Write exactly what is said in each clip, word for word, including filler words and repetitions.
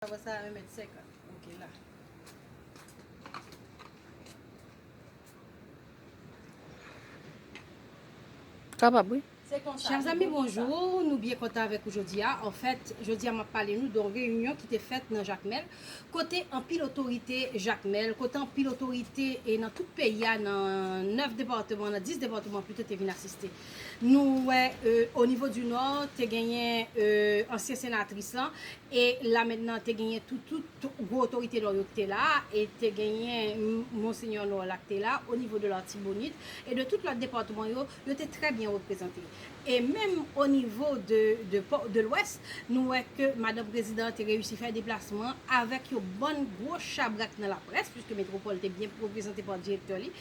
Sa va, sa va mèt senkant. Ok, la. Kapab, wi. Chers amis, bonjour. Nou byen kontan avèk ou jodi a. Anfèt, jodi a m ap pale nou de yon reyinyon ki te fèt nan Jakmèl, kote anpil otorite Jakmèl, kote anpil otorite e nan tout peyi a, nan nèf depatman, nan dis depatman pito, te vin asiste. Nou wè, euh, o nivo di Nò, te genyen, euh, ansyen senatris lan, e la mentnan te genyen tout, tout gwo otorite Nò yo ki te la, e te genyen m- Monsenyè Nò la ki te la, o nivo de Latibonit, e de tout lòt depatman yo, yo te trè byen reprezante. E menm o nivo de, de, pò- de Lwès, nou wè ke madanm prezidan te reyisi fè deplasman avèk yon bann gwo chabrak nan laprès, puiske Metwopòl te byen reprezante pa direktè li,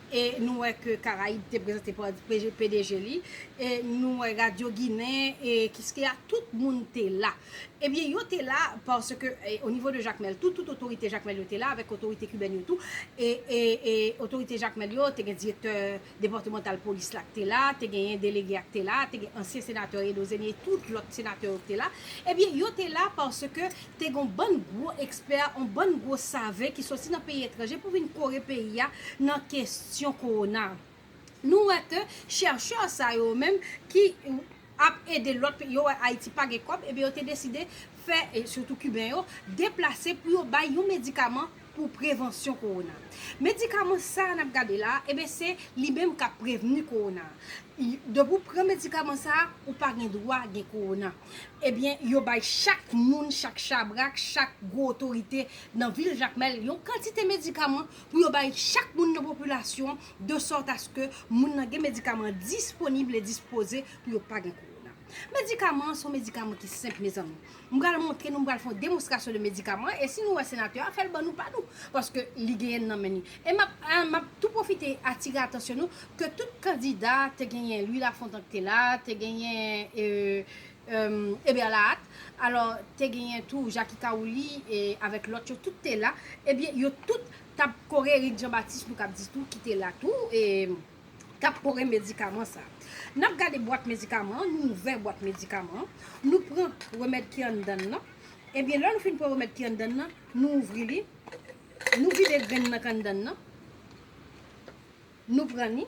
e nou wè ke Karayib te prezante pa P D G li, e nou wè Radyo Ginen, e Kiskeya, tout moun te la. Ebyen, yo te la paske, e, o nivo de Jakmèl, tout, tout otorite Jakmèl yo te la, avèk otorite kibèn yo tou. E, e, e otorite Jakmèl yo, te gen direktè depatmantal polis la ki te la, te genyen delege a ki te la, te gen ansyen senatè Edo Zeni e tout lòt senatè yo ki te la. Ebyen, yo te la paske te gen yon bann gwo ekspè, yon bann gwo save ki soti nan peyi etranje pou vin kore peyi a nan kesyon kowona. Nou wè ke chèchè sa yo menm ki ap ede lòt peyi, yo wè Ayiti pa gen kòb, ebyen yo te deside fè, e sitou Kiben yo, deplase pou yo bay yon medikaman pou prevansyon kowona. Medikaman sa a n ap gade la, ebyen se li menm k ap prevni kowona. I- Depi w pran medikaman sa a, ou pa gen dwa gen kowona. Ebyen, yo bay chak moun, chak chabrak, chak gwo otorite nan vil Jakmèl yon kantite medikaman pou yo bay chak moun nan popilasyon, de sòt aske moun nan gen medikaman disponib e dispoze pou yo pa gen kowona. Medikaman an se yon medikaman ki senp, mezanmi. M pral montre nou, m pral fè yon demonstrasyon de medikaman an, e si nou wè senatè a, fè l ban nou pa nou, paske li genyen l nan men li. E m ap, a, m ap tou pwofite atire atansyon nou ke tout kandida, te genyen Louis Lafontant ki te la, te genyen, e, e, Eber Lahat, alò, te genyen tou Jacky Caouli, e, avèk lòt yo, tout te la. Ebyen, yo tout t ap kore, Eric Jean Baptiste, nou kab di tou, ki te la tou, e, k ap kore medikaman sa. N ap gade bwat medikaman an, nou ouvè bwat medikaman an, nou pran remèd ki anndan l lan. Ebyen, lè nou fin pran remèd ki anndan l lan, nou ouvri li, nou vide grenn nan k anndan l lan, nou pran li,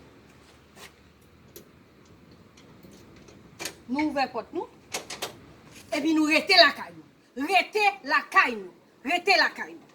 nou ouvè pòt nou, epi nou rete lakay nou. Rete lakay nou. Rete lakay nou.